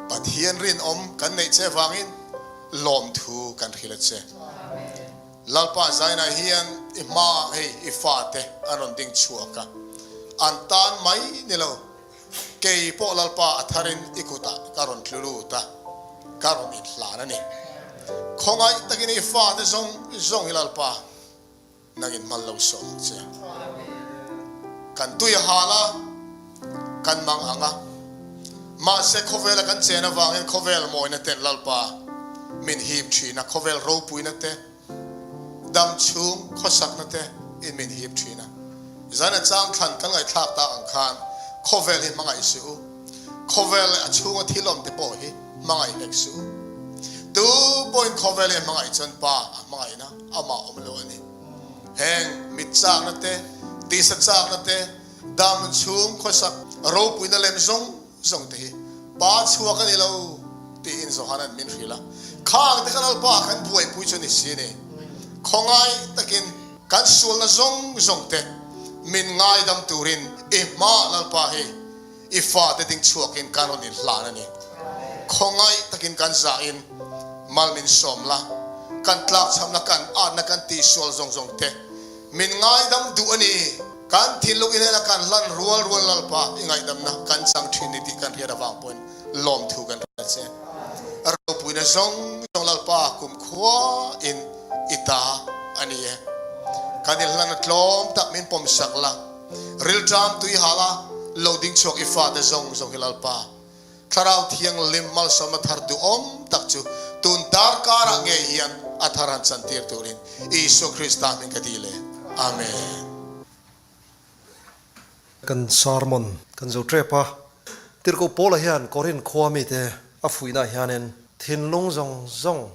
Pathian rinawm kan neih che vangin lawmthu kan hrilh a che. Lalpa Zaina hian i hmaah hei i fate an rawn ding chhuak a, an tan mai ni lo. Kei pawh Lalpa a tharin i kutah ka rawn tlu lut a, ka rawn inhlan a ni. Khawngaih takin i fate zawng zawng hi Lalpa nangin hman lo sawm ang che. Kan tui a hal a, kan mang ang a, mahse khawvela kan chen avangin khawvel mawina ten Lalpa min hip thin a, khawvel ropuina te, Dam chhung khawsakna te in min hip thin a. Zan a chang thlan kan ngaihthlak tak ang khan khawvel hi hmangaih suh u. Khawvel leh a chhunga thil awm te pawh hi hmangaih hlek suh u. Tu pawhin khawvel hi a hmangaih chuan Pa a hmangaihna amah awm lo a ni. Heng mit chakna te, tisa chakna te, dam chhung khawsak ropuina lem zawng zawng te hi Pa chhuak a ni lo tiin Johana'n min hrilh a. Khang te kha Lalpa kan buaipui chu ni si a ni. Khawngaih takin kan sualna zawng zawng te min ngaidam turin i hmaah Lalpa hi i fate ding chhuakin kan rawn inhlan a ni. Khawngaih takin kan zahin mal min sawm la, kan tlakchhamna kan atna kan tihsual zawng zawng te min ngaidam duh a ni. Kan thinlung i hnena kan hlan rual rual Lalpa i ngaihdamna kan chang thin ni tih kan hriat avang pawhin lawmthu kan hria che. Ropuina zawng zawng Lalpa kumkhua in i ta a ni e. Kan inhlan a tlawm tak min pawmsak la, rilṭam tui hala lo ding chhuak i fate zawng zawng hi Lalpa Thlarau Thianghlim malsawmna thar duhawm tak chu tun darkarah ngei hian a thar han chantir turin Isua Krista hming ka dil e. Amen. Kan sermon kan zo tep a, Tirhkoh Paula hian Korinth khua mite a fuihnaah hianin thinlung zawng zawng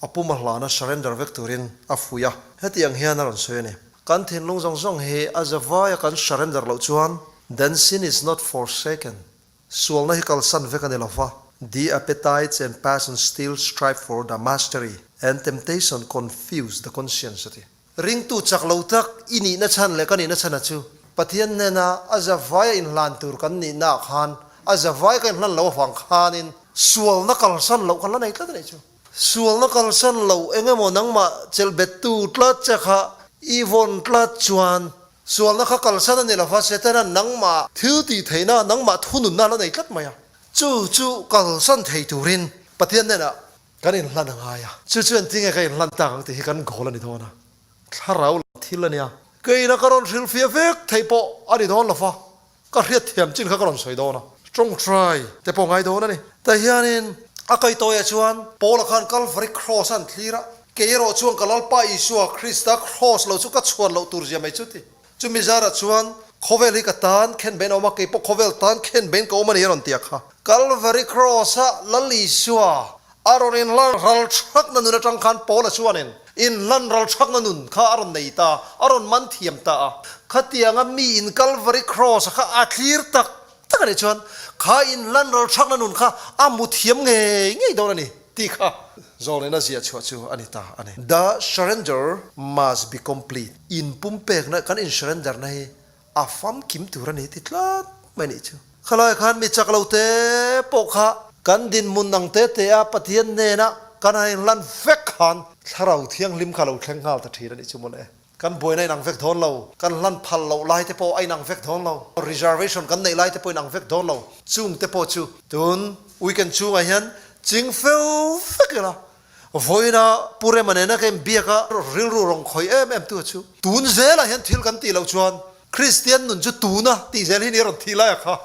a pum a hlana surrender vek turin a fuih a, hetiang hian a rawn sawi a ni. Kan thinlung zawng zawng hi a zavaia kan surrender loh chuan then sin is not forsaken Sualna hi kalsan vek a ni lo va, The appetites and passions still strive for the mastery and temptation confuse the conscience a ti. Ringtu chak lo tak i nihna chhan leh ka nihna chhana chu Pathian hnena a zavaia inhlan tur kan nihnaah khan a zavai ka inhlan lo avang khanin sualna kalsan loh kan la nei tlat a nih chu. Sualna kalsan loh eng emaw nangmah chelhbettu tlat che kha i vawn tlat chuan Sualna kha kalsan a ni lova, Setana nangmah thil tih theihna, nangmah thununna a la nei tlat mai a. Chu chu kalsan thei turin Pathian hnenah kan inhlan a ngai a. Chu chu engtinge ka inhlan tak ang tih hi kan goal a ni dawn a. Thlarau lam thil a nia. Keina ka rawn hrilhfiah vek theih pawh a ni dawn lova, ka hriatthiam chin kha ka rawn sawi dawn a. Tawngtai te pawh ngai dawn a ni. Tah hianin. A kaitawiah chuan Paula khan Kalvari Kraws a an thlir a, kei erawh chuan ka Lalpa Isua Krista Kraws lo chu ka chhuan loh tur zia mai chu ti. Chumi zarah chuan khawvel hi ka tan khen bein a awm a, kei pawh khawvel tan khen bein ka awm a ni a rawn ti a kha. Kalvari Kraws-a Lal Isua a rawn inhlan ral thakna nun atang khan Paula chuanin inhlan ral thakna nun kha a rawn nei ta, a rawn man thiam ta a. Khatianga miin Kalvari Kraws-a kha a thlir tak tak a nih chuan kha inhlan ral thakna nun kha a hmu thiam ngei ngei dawn a ni tih kha zawlnena ziah chhuah chu a ni ta a ni. The surrender must be complete, inpumpekna kan insurrender na hi a famkim tur a ni ti tlat mai nih chu. Khalai khan mi chak lo te pawh kha kan dinhmun ang te te a Pathian hnena kan han inhlan vek khan Thlarau Thianghlim kha lo thleng nghal ta thin a nih chu mawle. Kan buaina inang vek dawn lo, kan hlan phal loh lai te pawh a inang vek dawn lo, reservation kan neih lai te pawh inang vek dawn lo, chung te pawh chu tun weekend chungah hian ching fel vek ila, vawiina Pu Rema nena ka inbiak a rilru rawn khawih em em tu chu tun zelah hian thil kan tih loh chuan Kristian nun chu tuna tih zel hi ni a rawn thih lai a kha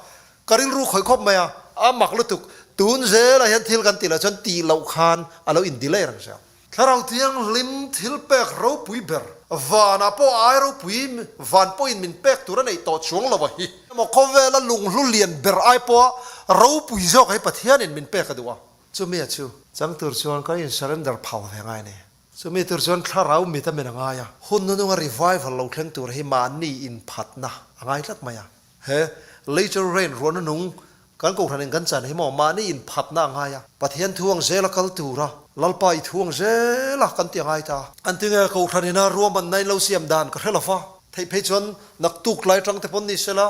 ka rilru khawih khawp mai a, a mak lutuk, tun zelah hian thil kan tih loh chuan tih loh khan a lo in delay reng zel. Thlarau Thianghlim thil pek ropui ber, vanah pawh ai ropui van pawhin min pek tur a neih tawh chuang lo a hi. Emaw khawvela lunghlu lian ber ai pawha ropui zawk hi Pathianin min pek a duh a. Chumi a chu chang tur chuan ka in surrender phau ve ngai a ni. Chumi tur chuan thlarau mit a min a ngai a. Hun nununga revival lo thleng tur hi mahni inphatna a ngai tlat mai a. He Later Rain ruah nunung Kan kohhran in kan chan hi maw mahni in phatna a ngai a, Pathian thu ang zela kal tura Lalpa i thu ang zela kan ti a ngai ta. An ti nge kohhran ina ruahmanna in lo siam dan ka hre lo va, theih phei chuan naktuk tlai tang te pawn ni sela,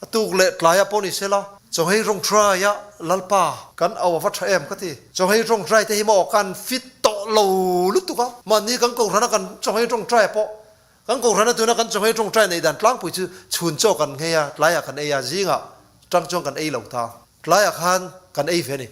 a tuk leh tlaiah pawh ni sela, chawnghei rawngtrai a Lalpa kan au a va tha em ka ti. Chawnghei rawngtrai te hi maw kan fit tawh lo lutuk a, mahni kan kohhrana kan chawnghei rawngtrai pawh Kan Kohhrana tuna kan chawhmeh tawngtai neih dan tlangpui chu chhun chaw kan nghei a, tlaiah kan ei a, zingah tang chuan kan ei lo ta. Tlaiah khan kan ei ve a ni.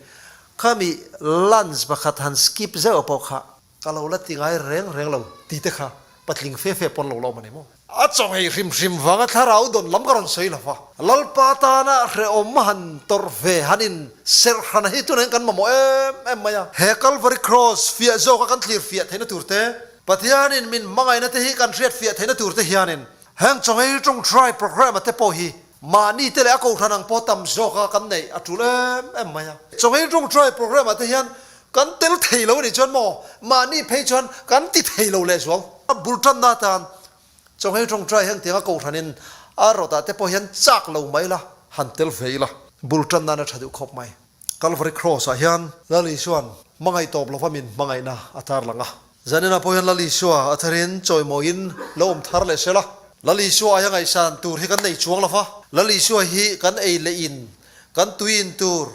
Khami lunch pakhat han skip zeuh pawh kha ka lo la ti ngai reng reng lo ti te kha patling fe fe pawn lo la awm a ni maw? A chawhmeh hrim hrim vanga thlarau dawn lam ka rawn sawi lo va, Lalpa tana hrehawm han tawrh ve han in serh hran hi tunah hian kan mamawh em em mai a. He Calvary Cross fiah zawka kan thlir fiah theihna tur te, Pathianin min hmangaihna te hi kan hriat fiah theihna tur te hianin heng chawngei tawngtrai programme te pawh hi mahni te leh a kohhran ang pawh tam zawka kan neih a tul em em mai a. Chawngei tawngtrai programme ah te hian kan tel thei lo anih chuan maw mahni phei chuan kan ti thei lo lehzual. A bul tanna atan chawngei tawngtrai heng tianga kohhranin a rawt ah te pawh hian chak lo mai la, han tel ve ila bul tan nan a tha duh khawp mai. Calvary Cross ah hian Lal Isua'n hmangaih tawp lova min hmangaihna a tarlang a. Zaninah pawh hian Lal Isua a tharin chawimawiin lo awm thar leh sela. Lal Isua aia ngaihsan tur hi kan nei chuang lova. Lal Isua hi kan ei leh in, kan tui in tur,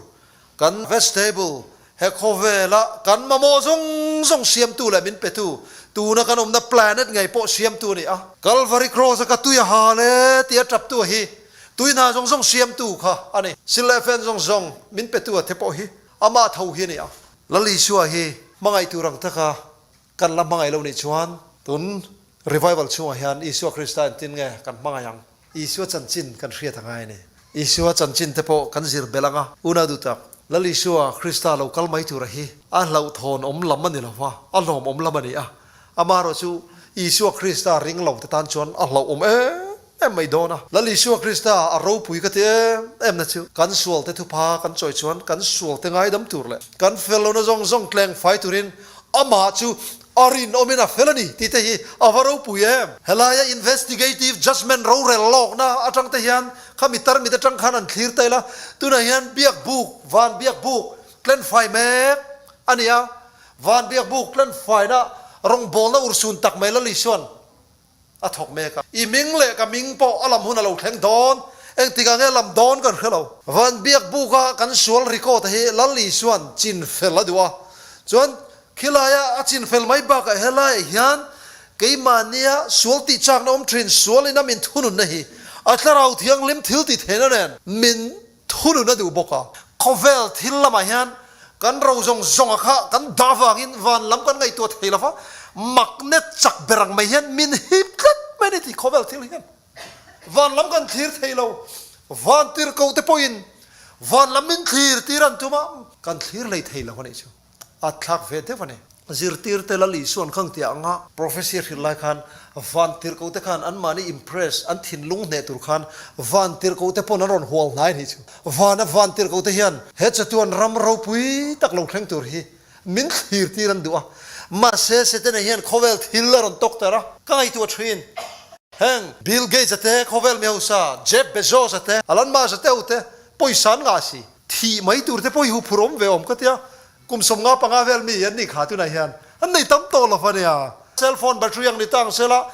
kan vegetable he khawvela kan mamawh zawng zawng siamtu leh min petu, tuna kan awmna planet ngei pawh siamtu a ni a. Calvary Cross a ka tui a hal e tia taptu a hi tui hna zawng zawng siamtu kha a ni. Sil leh fen zawng zawng min petu a te pawh hi amah tho hi a ni a. Lal Isua hi hmangaih tur ang taka kan la hmangaih lo nih chuan tun revival chhungah hian Isua Krista engtin nge kan hmangaih ang? Isua chanchin kan hriat a ngai a ni. Isua chanchin te pawh kan zir belh ang a, unau duh tak, Lal Isua Krista lo kal mai tura hi a hlauhthawn awm lam a ni lo va, a hlawm awm lam a ni a. Amaherawhchu Isua Krista ring lo te tan chuan a hlauhawm em em mai dawn a. Lal Isua Krista a ropui ka ti em em na chu kan sual te thupha kan chawi chuan kan sual te ngaidam tur leh kan fel lohna zawng zawng tleng fai turin amah chu a rinawmin a fel a ni tih te hi a va ropui em. Helaia investigative judgement rorel lawkna atang te hian khami tarmit atang khan an thlir ta ila tunah hian biakbuk van biakbuk tlenfai mek a ni a, van biakbuk tlenfaina rawngbawlna urhsun tak mai Lal Isua'n A thawk mek a. I ming leh ka ming pawh a lam hun a lo thleng dawn. Engtikah nge lam dawn kan hre lo. Van biak buka kan sual record hi Lal Isua'n chin fel a duh a. Chuan khilaia a chin fel mai bakah helaiah hian keimahnia sual tih chakna awm thin sual ina min thununna hi a thlarau thianghlim thil ti theihna nen min Thunun a duh bawk a. Khawvel thil lamah hian kan ro zawng zawnga kha kan dah vangin van lam kan ngaihtuah thei lo va, magnet chak ber ang mai hian min hip tlat mai a ni tih khawvel thil hian van lam kan thlir thei lo. Van tirhkoh te pawhin van lam min thlir tir an tum a. Kan thlir lei thei lo a nih chu. A thlak ve deuh a ni. Zirtirte Lal Isuan khang tih anga prophecy a hrilh lai khan vantirhkohte khan anmahni impress, an thinlung hneh tur khan vantirhkohte pawn an rawn hual hnai a nih chu. Vana vantirhkohte hian he chatuan ram ropui tak lo thleng tur hi min thlir tir an duh a. Mahse Setana hian khawvel thil a rawn tawk tar a, ka ngaihtuah thin. Heng Bill Gates-a te, khawvel mi hausa Jeff Bezos-a te, Elon Musk-a te ho te pawisa an ngah si. Thih mai tur te pawh hi huphurh awm ve awm ka tia, kum 55 vel mi an nih kha tunah hian an nei tam tawh lo a nia. Cell phone battery ang ni ta ang sela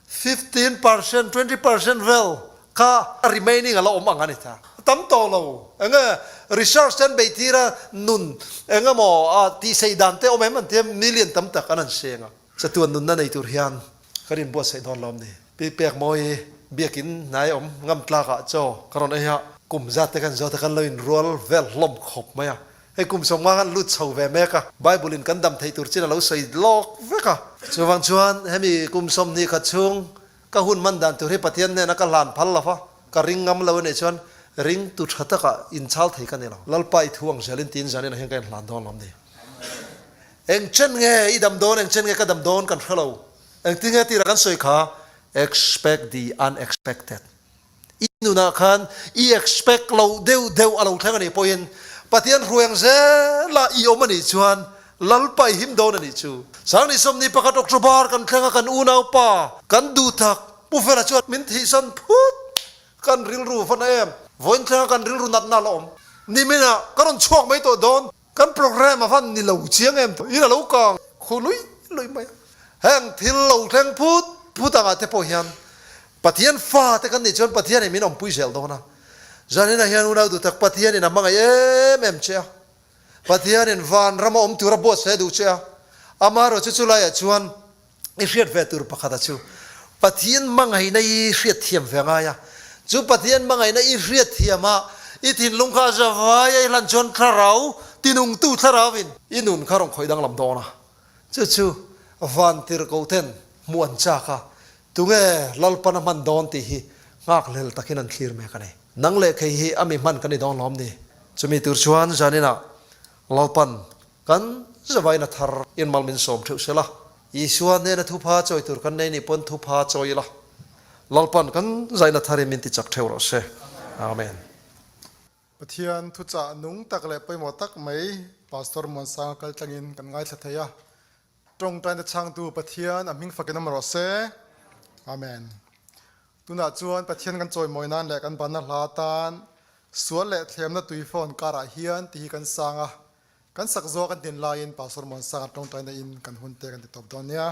15%, 20% vel kha a remaining a la awm ang a ni ta. A tam tawh lo. Enge research te an beih tir a, nun eng emaw a tihsei dan te awm em an tia million tam tak an han seng a. Chatuan nunna nei tur hian kan inbuatsaih dawn lo ni. Pi Pekmawi biakin hnai awm ngam tlakah chaw ka rawn ei a, kum zat te kan zawt a kan lo inrual vel hlawm khawp mai a. Hei kum 50 kan lut chho ve mek a, Bible in kan dam theih tur chin a lo sawi lawk vek a. Chuvang chuan hemi kum 21 chhung ka hun hman dan tur hi Pathian hnena ka hlan phal lo va, ka ring ngam lo a nih chuan ring tu tha takah inchal thei ka ni lo. Lalpa i thu ang zelin tiin zanin ah hian ka inhlan dawn lo ni. Eng chen nge i dam dawn, eng chen nge ka dam dawn kan hre lo. Engtin nge tira kan sawi kha? Expect the unexpected. I nunah khan i expect loh deuh deuh a lo thleng a nih pawhin Pathian hruai ang zela i awm a nih chuan Lalpa i him dawn a nih chu. Sangni 21 October kan thleng a kan unaupa kan duh tak Pu Fela chuan min thihsan phut kan rilru va na em. Vawiin thleng a kan rilru natna a la awm. Niminah ka rawn chhuak mai tawh dawn. Kan programme a van ni lo chiang em in a lo kang khu lui lui mai a. Heng thil lo thleng phut phut angah te pawh hian Pathian fa te kan nih chuan Pathian in min awmpui zel dawn a. Zaninah hian unau duh tak Pathian in a hmangaih em em che a. Pathian in van rama awm tur a buatsaih duh che a. Amaherawhchu chulaiah chuan I hriat ve tur pakhat a chu Pathian hmangaihna i hriat thiam ve ngai a, chu Pathian hmangaihna i hriat thiam a, i thinlung kha a za vai a i hlan chuan thlarau tinungtu thlarauin i nun kha rawn khawih danglam dawn a, chu chu vantirhkoh ten hmuh an chak a, tunge Lalpan a hman dawn tih hi nghakhlel takin an thlir mek a ni. Nang leh khei hi a mi hman kan ni dawn lawm ni? Chumi tur chuan zaninah Lalpan Kan zavaina thar in mal min sawm theuh sela, Isua hnena thupha chawi tur kan nei nih pawn thupha chawi ila, Lalpan kan zaina thar in min ti chak theuh rawh se. Amen. Pathian thuchah nung tak leh pawimawh tak mai Pastor Muansanga kal tlangin kan ngaithla thei a. Tawngtaina chhangtu Pathian a hming fakin awm rawh se. Amen. Tunah chuan Pathian kan chawimawi nan leh kan banna hla atan sual leh thlemna tui phone karah hian tih hi kan sang a, kan sak zawk an tin laiin Pastor Muansanga tawngtaina in kan hun te kan ti tawp dawn nia.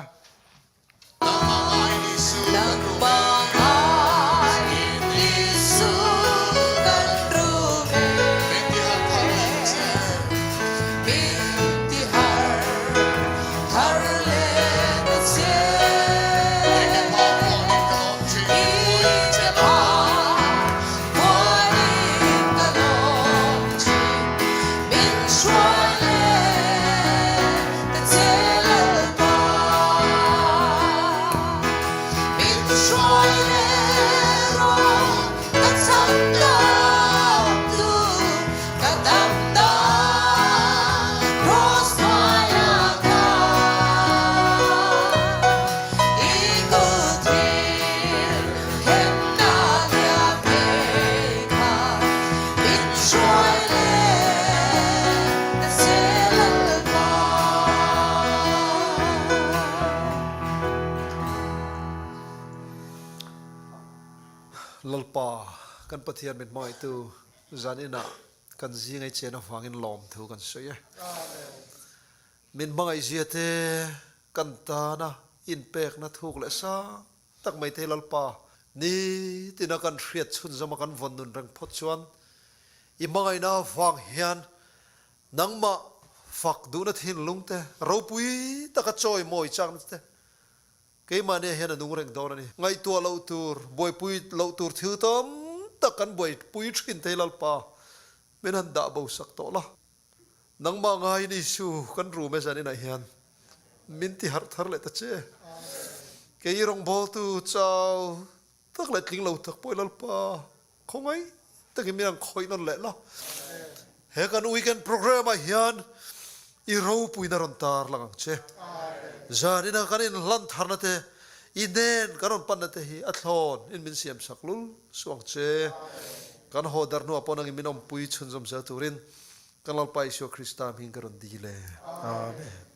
Lalpa kan Pathian min hmangaihtu zan inah kan zing ei chen avangin lawmthu kan sawi e. Min hmangaihzia te kan tana inpekna thuk leh sang tak mai thei Lalpa, nitina kan hriat chhunzawma kan vawn nun reng phawt chuan i hmangaihna avang hian nangmah fak duhna thinlung te, ropui taka chawi mawi chakna te keimahnia hian a nung reng dawn a ni. Ngaihtuah loh tur, buaipui loh tur thil tam tak kan buaipui thin thei Lalpa, min han dah bo sak tawh la. Nangmah ngaiin Isu kan rum e zan inah hian min ti harh thar leh ta che. Kei rawngbawltu chau tak leh tling lo tak pawh i Lalpa khawngaih takin min han khawih nawn leh la. He kan weekend program ah hian i ropuina rawn tar lang ang che. Zanina kan inhlan tharna te, i hnen kan rawn panna te hi a thlawn in min siam sak lul suh ang che. Kan haw dar hnuah pawh nangin min awmpui chhunzawm zel turin kan Lalpa Isua Krista hming ka rawn dil e. Amen.